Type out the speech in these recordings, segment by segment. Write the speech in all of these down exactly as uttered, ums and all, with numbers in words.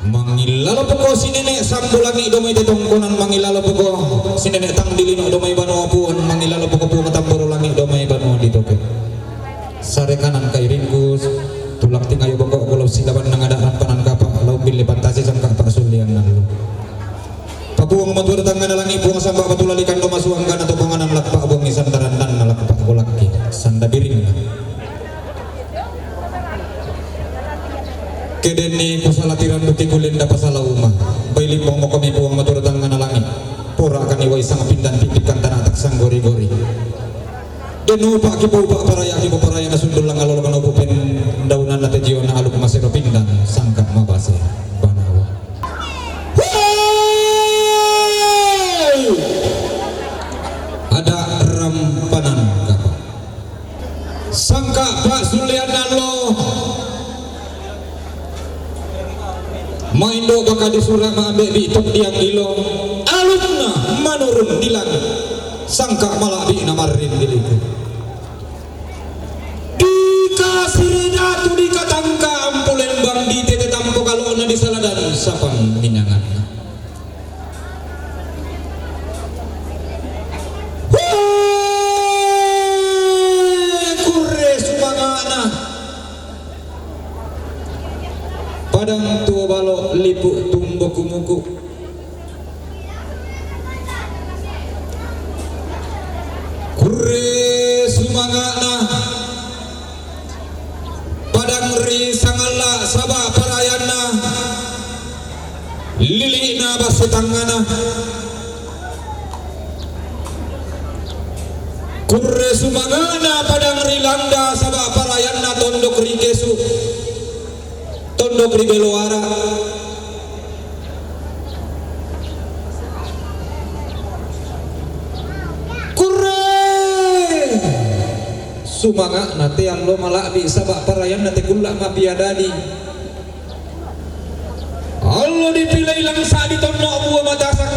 Mangilalo poko si Nenek Sambu Langi' do mai tetongkonan, mangilalo poko si Nenek Tang Dilino do mai banua Puon, mangilalo poko Puong Tamburu Langi' do mai banua Ditoke. Sare kanan kairingku, tulang tingayo boko' golau silaban nangada' rampanan kapa', lau bille pantasi sangka' pasulian nallu. Papuang matuar tangngana langi', puang samba' patulalikan do masuang kana toponganan lakpa' buang isandaran dan nalakpa' golakki sanda biringna. Kedenni kusala tiran buki kulenda pasala uma. Bai limbong mokomi puang matuar tangngana langi'. Pora kani wai sang pindan pipikan tanatak sanggori-gori. Den upa' kipupa' paraya' kipuparaya' na sundul langalolo kana upu' pendaunanna tejiona aluk masero pindan sangka' mabase banawa. Ada rampanan kapa'. Sangka' pasulian nallo. Maindo baka di sura' maambe' bi'tok diang ilo. Alukna manurun di langit. Sangka' mala'bi'na marrin di liku. Dika siri datu dika tangka ampu lembang di tete tampo kalo'na di saladan sapan minanganna. Wee, kurre sumanga'na. Padang tuo balo' lipu' tumbo kumuku'. Kurre sumanga'na. Padang ri sangalla' saba' parayanna, lili'na basse tangngana. Kurre sumanga'na padang ri landa saba' parayanna tondok ri kesu', tondok ri beloara. Kurre sumanga'na te allo mala'bi' saba' parayanna te kulla' mapiadadi. Allo dipilai langsa' di tonno' bua matasak.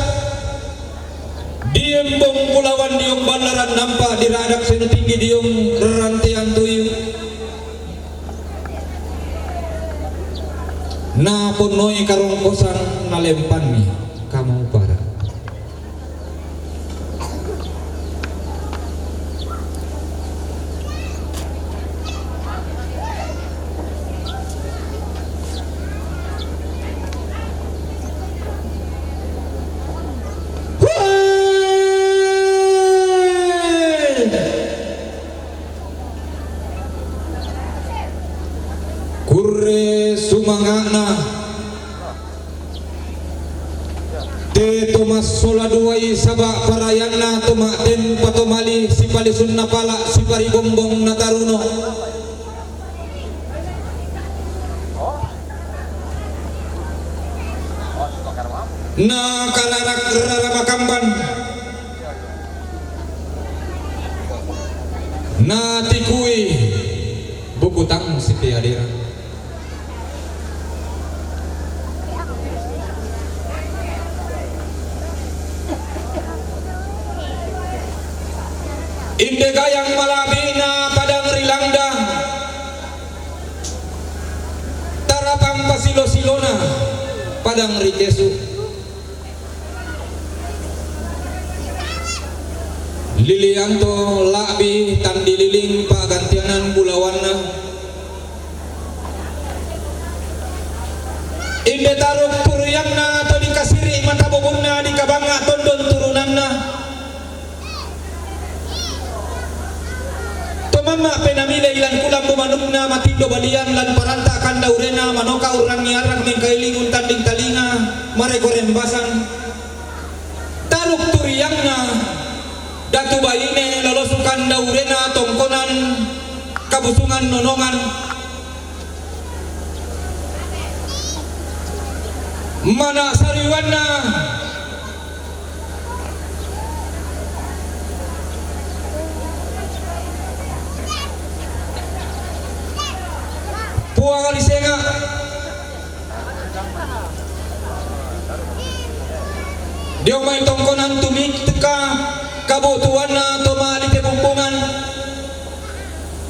Diembong bulawan diong ballaran nampa' diradak seno tinggi diong rantean tuyu. Naponnoi karongkosan nalempanni kamauparan. Kurre sumanga'na. Te to massola duai saba' parayanna to ma'tempa to mali sipalisunna pala' siparibombong na taruno. Na kalarak rara makamban. Na tikui buku tang siti adira. Inde gayang mala'bi'na padang ri landa, tarapang pasilo-silona padang ri kesu'. Lilianto la'bi tandililing pa'gantianan bulawanna. Inde taruk turianna to dikasiri' mata bobonna dikabangnga' tondon turunanna. To mamma' penamile ilan kulambu manukna matindo balian lan paranta' kandaurena manoka' urrangi arrak mengkailing untanding talinga mareko rembasan. Taruk turianna datu baine lolosu kandaurena tongkonan Kabusungan nonongan. Mana sariwanna Puang Lisenga. Dio mai tongkonan tumitika kabutuhanna to mali te bumbungan.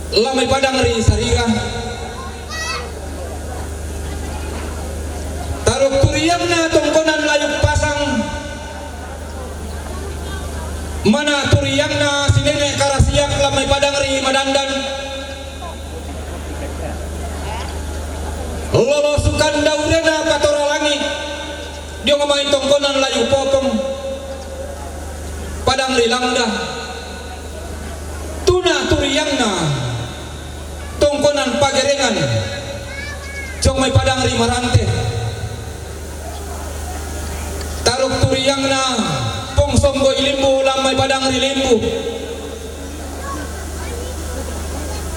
Lamai padang ri Sariga. Taruk turiangna tongkonan layuk pasang. Mana turiangna sinene karasiak lamai padang ri Madandan. Lolo sukanda urena patora langi. Dio mai tongkonan layuk popong. Padang ri Langda. Tuna turiangna tongkonan Pagerengan, jong mai padang ri Marante. Taruk turiangna Pong Sombo i Limbu lamai padang ri Limbu.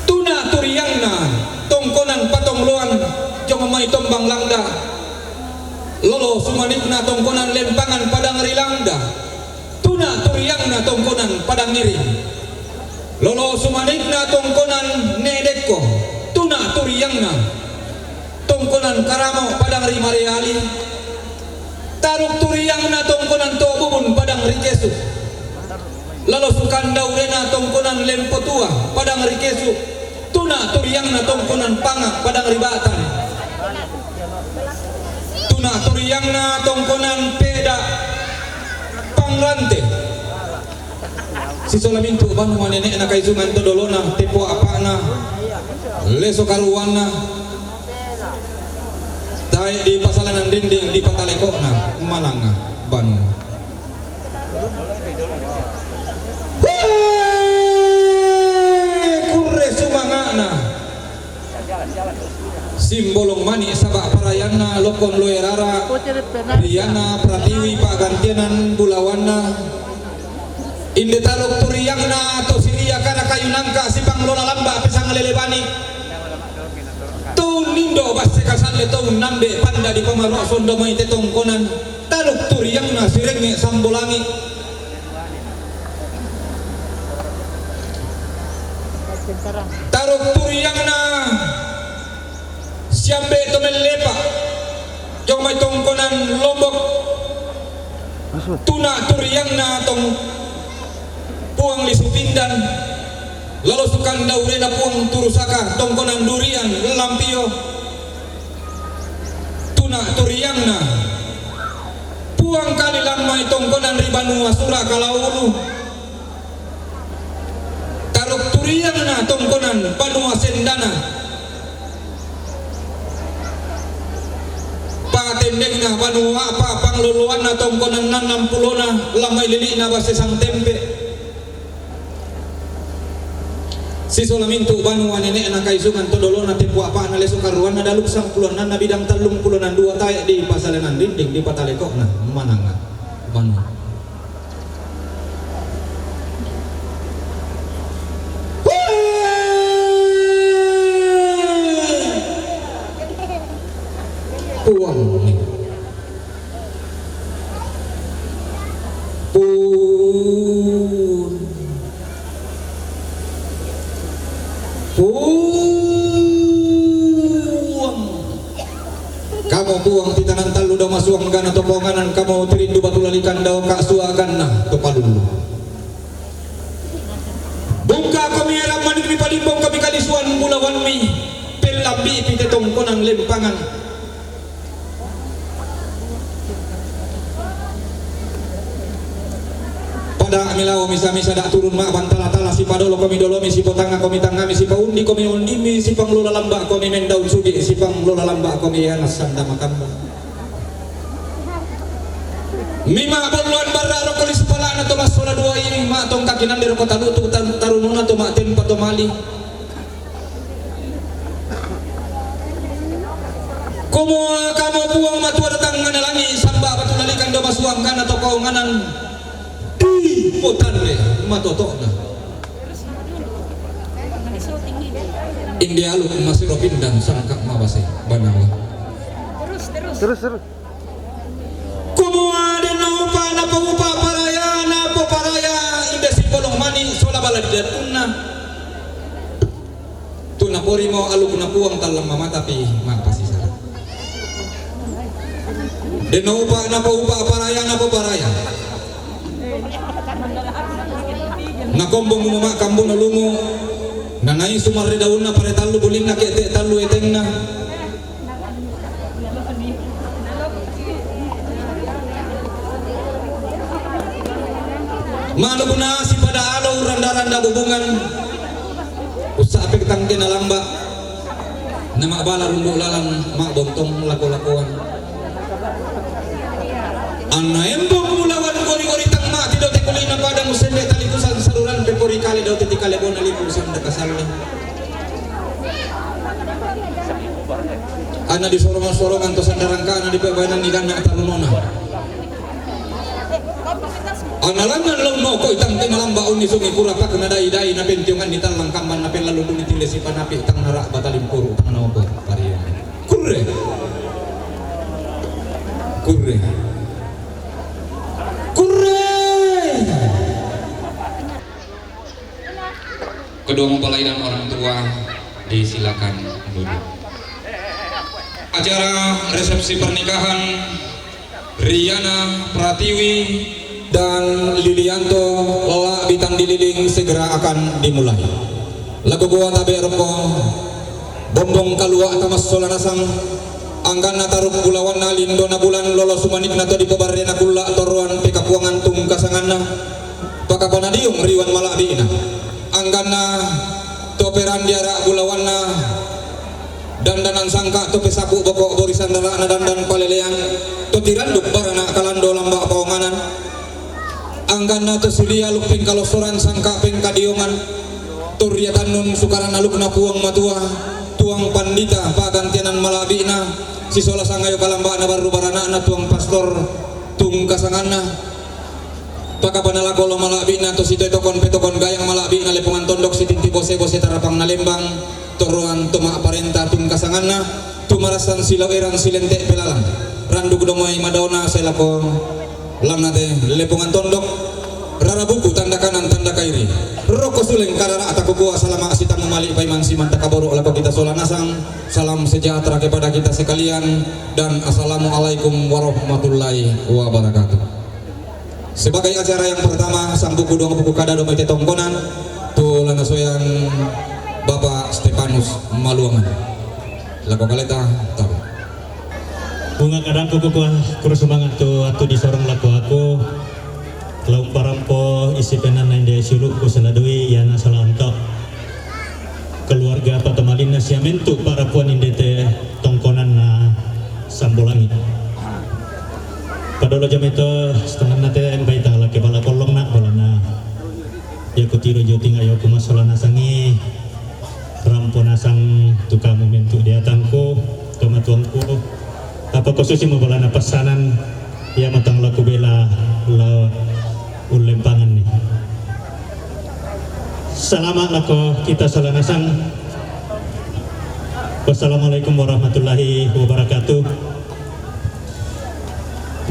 Tuna turiangna tongkonan Patongloan, jong mai Tombang Langda. Lolo sumanikna tongkonan Lempangan padang ri Langda. Tuna turiangna tongkonan Padang Iring. Lolo sumanikna tongkonan Nedekko. Tuna turiangna tongkonan Karamo padang ri Mareali. Taruk turiangna tongkonan Tobubun padang ri Kesu. Lolo sukanda urena tongkonan Lempotua padang ri Kesu. Tuna turiangna tongkonan Panga padang ri Batan. Tuna turiangna tongkonan Peda Pangrante. Sisola mintu banua nene'na Kaisungan to dolona, tepo apa'na, leso karuanna, tae' dipasalanan dinding, dipatalekko'na mananga banua. Wee, kurre sumanga'na. Simbolong mani' saba' parayanna, lokkon loe rara, riana pratiwi pa'gantianan bulawanna. Inde taruk turiangna to siriakana kayu nangka, sipanglola lamba' pesanglele bani. To unnindo basse kasalle, to unnambe panda dipamaroa sondo mai te tongkonan. Taruk turiangna sirengnge sambolangi. Taruk turiangna siambe to mellepa, jong mai tongkonan Lombok. Tuna turiangna tong Puang Lisu Pindan, lalo sukanda urena Puang Turusaka, tongkonan Durian Lampio. Tuna turiangna Puang Kalilammai, tongkonan ri banua Sura Kalaulu. Taruk turiangna tongkonan banua Sendana. Patendengna banua, apa pangloloanna tongkonan annang pulona, lamai lili'na basse Sangtempe. Sisola mintu banua nene'na Kaisungan to dolona, tepo apa'na, leso karuanna, daluk sangpulo annanna, bidang tallung pulo nandua, tae' dipasalanan dinding, dipatalekko'na mananga banua. Puang. Puang. Puang. Kamo Puang titanan tallu dao masuanggana to ponganan, kamo tirindu batu lalikan dao kasuaganna to palullu. Bungka komi era manik mi palimbong komi kalisuan bulawanmi, pellambi pi te tongkonan Lempangan. Pada mi lao misa-misa da turun ma bantala-tala, sipadolo komi dolomi, sipotanga komi tangami, sipaundi komi undimi, sipanglola lamba komi mendaun sugi, sipanglola lamba komi anak sanda makamba. Mima bolloan barra roko lisu palana to massola dua ini, ma tongka kinande roko talutu tar-, tarununa to ma tempa to mali. Komo kamo Puang matua datang ngana langi, samba batu lalikan do masuang kana to kaunganan. Di potande matotokna. Inde aluk masiro pindan sangka mabase banawa. Terus, terus. Kumua den na upa napaupa paraya, napoparaya inde sipolong mani sola bala di datunna. Tu naporimo aluk napuang tallang mamatapi mapasisara. Den na upa napaupa paraya, napoparaya. Nakombong muma kambuno lumu, nanai sumarre daunna pare tallu bulinna kete tallu etengna. Manukna sipada alo uranda-randa bubungan, ussapek tangke nalamba, namabala rundu lalang mabontong lako-lakoan. Anna embong mulawan gori-gori tang mati dote kulina pada musende talipusan saruran pepori kale dote ti kale bona lipusan dekasalle. Anna disorongan-sorongan to sandarangka anna dipebanan ni ganna tarunona. Anna langan lau noko itang te malamba unni sungi pura pakna dai-dai napentiongan ni tallang kamban napellalu duni tile sipanapi tang nara batalimpuru tang noko paria. Kurre. Kurre. Kurre. Kedua mempelai dan orang tua disilakan duduk. Acara resepsi pernikahan Riana Pratiwi dan Lilianto Lala Bintang Dililing segera akan dimulai. Lagu gua tabe rokko bombong kalua tamas sola nasang angkanna taruk bulawanna lindona bulan lolo sumanikna to dipobarrena kulla torroan pekapuangan tungkasanganna. Pakapanadiung riwan mala'bi'na. Angganna to perandiara bulawanna dandanan sangka to pesapu boko borisan rara'na dandan palelean to tiranduk barana kalando lamba paonganan. Angganna to silia luk pengkalossoran sangka pengkadiongan to riatannun sukaran alukna Puang Matua, tuang pandita pagantianan mala'bi'na sisola sangayo kalamba'na barru barana'na tuang pastor tungkasanganna. Pakapanalako lo mala'bi'na to sitoe tokon petokon gayang mala'bi'na lepongan tondok sitinti bose-bose tarapang nalembang torroan to ma'parenta tungkasanganna tu marassan silao erang silente pelalang randuk domai madona selako langnate lepongan tondok rara buku tanda kanan tanda kairi rokko suleng karara takukua salama sitamu mali paiman simanta kaboro lako kita sola nasang. Salam sejahtera kepada kita sekalian dan assalamualaikum warahmatullahi wabarakatuh. Sebagai acara yang pertama, sambuku dua buku kada domai tetongkonan, tu lana soyang Bapak Stefanus Maluangan. Lako kaleta, tabe. Bunga kadangku kukua, kuro semangat tu atu disorong lako aku, laung parampo isi penanna inde siulu'ku saladui, iana salanto. Keluarga patamalinna siamentu parapuan inde te tongkonanna Sambolangi. Padolo jame to setenganna te mbaita lake bala kollongna balana. Yaku tiro jo tinga yoku masola nasangi rampo nasang tu kamu mentu diatangku, tomatuangku. Apa kosusi mo balana passanan, iya matang laku bela lao ullempanganni. Salama lako kita sola nasang. Wassalamualaikum warahmatullahi wabarakatuh.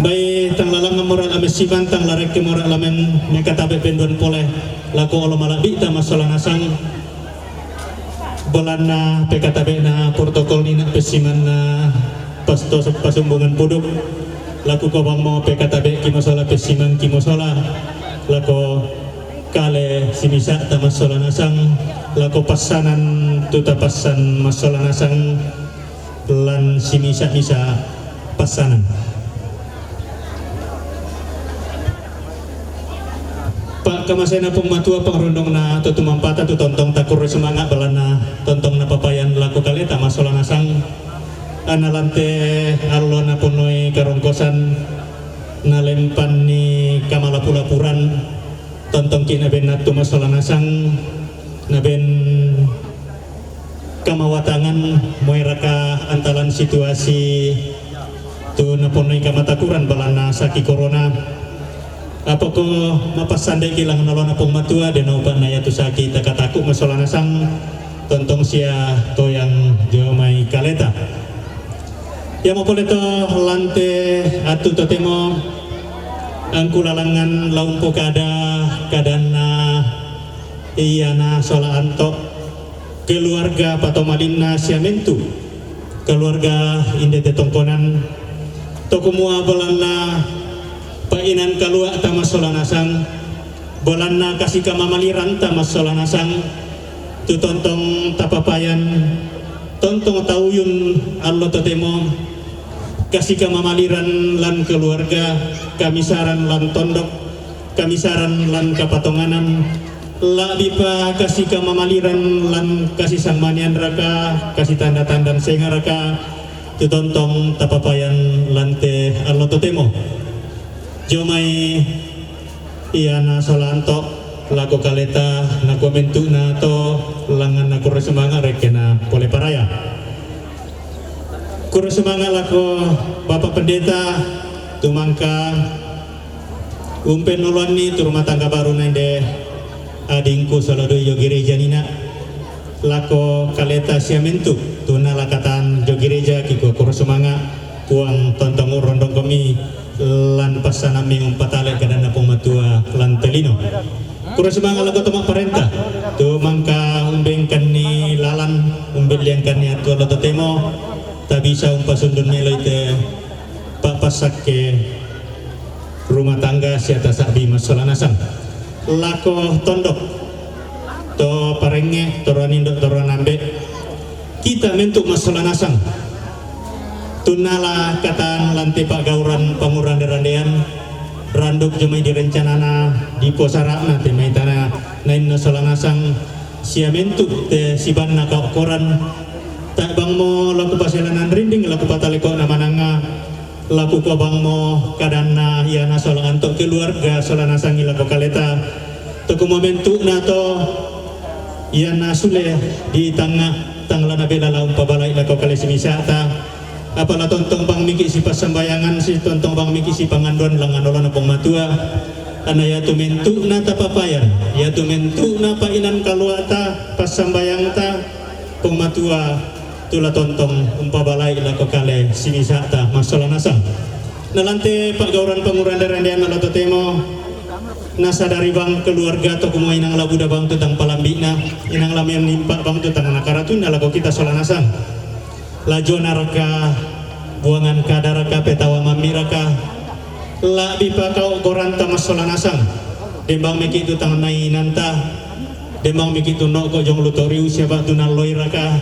Mbai tang lalang mora lamen siman tang larekke mora lamen mekatabe penduan pole lako olo mala'bi'ta masola nasang. Bolanna pekatabe'na protokol nina pessimanna pasto pasumbungan puduk. Laku kobang mo pekatabe kimosola pessiman kimosola lako kale simisa ta masola nasang lako passanan tu tapassan masola nasang lan simisa-misa passanan. Pakkamasena Puang Matua, pangrondongna to tumampata tu tontong takurre sumanga' balanna tontong napapayan lako kaleta masola nasang. Anna lante allo naponnoi karongkosan nalempanni kamalapu-lapuran tontongki' nabenna tu masola nasang naben kamawatangan moeraka antalan situasi tu naponnoi kamatakuran balanna saki korona. Apako mapassande'ki langngan oloNa Puang Matua, de naupa' na iatu saki takataku masola nasang Tontong sia toyang jo mai kaleta. Iamo pole to lante atu totemo angku lalangan laumpo kada kadanna iana sola anto keluarga patomalinna siamentu keluarga inde tetongkonan tokumua belanna painan kalua tamassola nasang belanna kasika mamaliran tamassola nasang tu tontong tapapayan tontong tauyun allo totemo kasika mamaliran lan keluarga kamisaran lan tondok kamisaran lan kapatonganan labi pa kasika mamaliran lan kasisangmanian raka kasitanda-tandan senga raka tu tontong tapapayan lante allo totemo. Jomai iana solanto lako kaleta nakomentu'na to langan nakuro semangat rekkena pole paraya. Kuro semangat lako Bapak Pendeta tumangka umpennoloanni tu rumah tangga baru nainde adingku sola doi jo gereja nina lako kaleta siamentu tu nalakatan jo gereja kikua kuro semangat puang tontong urondongkomi lan passanammi umpatale kadanna Puang Matua lan tolino. Kuro semangat lako to mapparenta tu mangka umbengkanni lalan umbelliangkanni attua lo totemo tabisa umpasundun meloi te papassakke rumah tangga sia tasabbi massola nasang lako tondok to parengnge toroanindo toroanambe kita mentuk massola nasang tunnala katan lante paggauran pangurande-randean randuk jomai di rencanana di posarana te maitana nainna sola nasang sia mentuk te sibanna kaokkoran tabbangmo laku paselanan rinding laku pataleko na mananga laku kobangmo kadanna iana sola anto keluarga sola nasangi lako kaleta toku momentukna to iana sule di tangnga tanglana bela la umpabalai lako kale simisata apala tontong bang miki sipassambayangan si tontong bang miki sipanganduan langan olona Puang Matua anna iatu mentukna tapapayan iatu mentukna painan kaluata passambayangta Puang Matua tula tontong umpabalai lako kale sinisata massola nasang. Nalante paggauran pangurande-randean nala totemo nasadari bang keluarga to kumua inang la buda bang tu tang palambi'na inang la menimpa bang tu tang nakaratunna lako kita sola nasang. Lajona raka buangan kada raka petawa mammi raka labi pakau goranta massola nasang. Dembang meki tu tang nainanta dembang meki tu nokko jong lutoriu siapa tu nalloi raka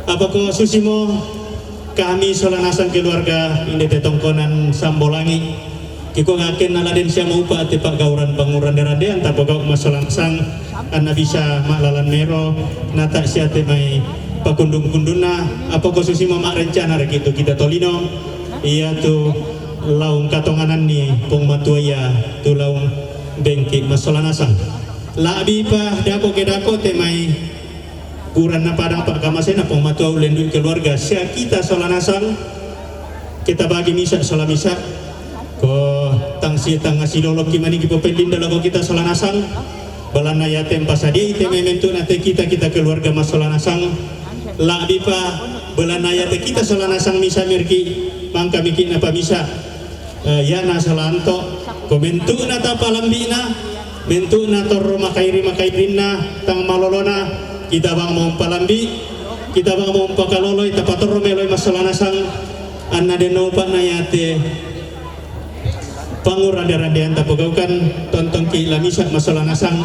Apako susimo kami sola nasang keluarga inde te tongkonan Sambolangi kiko ngakenna laden sia maupa te paggauran pangurande-randean tapogau massola nasang anna bisa ma'lalan mero nata sia te mai pakundung-kundunna apako susimo ma'rencana reki tu kita tolino iya tu laung katongananni Puang Matua iya tu laung bengki massola nasang labi pa dako ke dako te mai Purana padang pakkamasena Puang Matua ullendu'i keluarga sia kita sola nasang kita bagi misa sola misa ko tang si tang silolokki maniki popellinda lako kita sola nasang balanna yate mpasadiai te mementu nate kita kita keluarga massola nasang labi pa balanna yate kita sola nasang misa mirki mangka miki napa misa Eh, iyana salanto ko mentu'na tapalambi'na mentu'na torro makairi-makairinna tang malolona kita bang mau mpalambi kita bang mau mpakaloloi tapatorro meloi massalanasang anna denno upa'na yate pangurande-randean tapogaukan tontongki lamisa massalanasang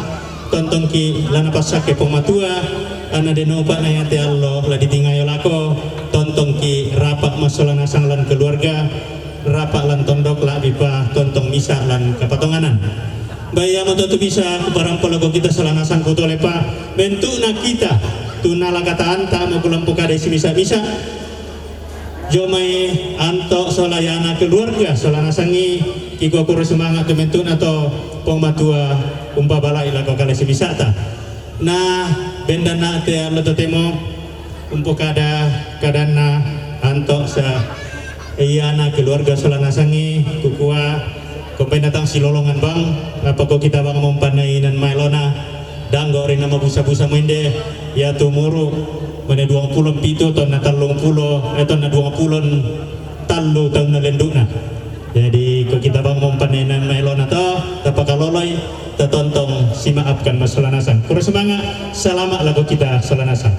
tontongki lana passakke Puang Matua anna denno upa'na yate allo la ditingayo lako tontongki rapa massalanasang lan keluarga rapa lan tondok la'bi pa tontong misa lan kapatonganan. Baiamo to tu bisa kuparampo lako kita sola nasang kutolepa mentu'na kita tu nalakataanta mo kulampu kadai simisa-misa. Jomai anto sola yana keluarga sola nasangi kikua kuro semangat tu mentu'na to Puang Matua umpabalai lako kale simisata. Na bendana te allo totemo umpokada kadanna anto sa iyana keluarga sola nasangi kukua kompai natang silolongan bang apako kita bang mompanai nan maelona danggo rina mabusa-busa muinde Iya tu umuru' mene duang pulo pitu, taun na tallung pulo, eh, taun na duang pulo tallu taun na lendu'na. Jadi ko kita bang mompanena maelona to, tapakaloloi, tatontong, simaapkan masola nasang. Kuro sumanga', salama' lako kita sola nasang.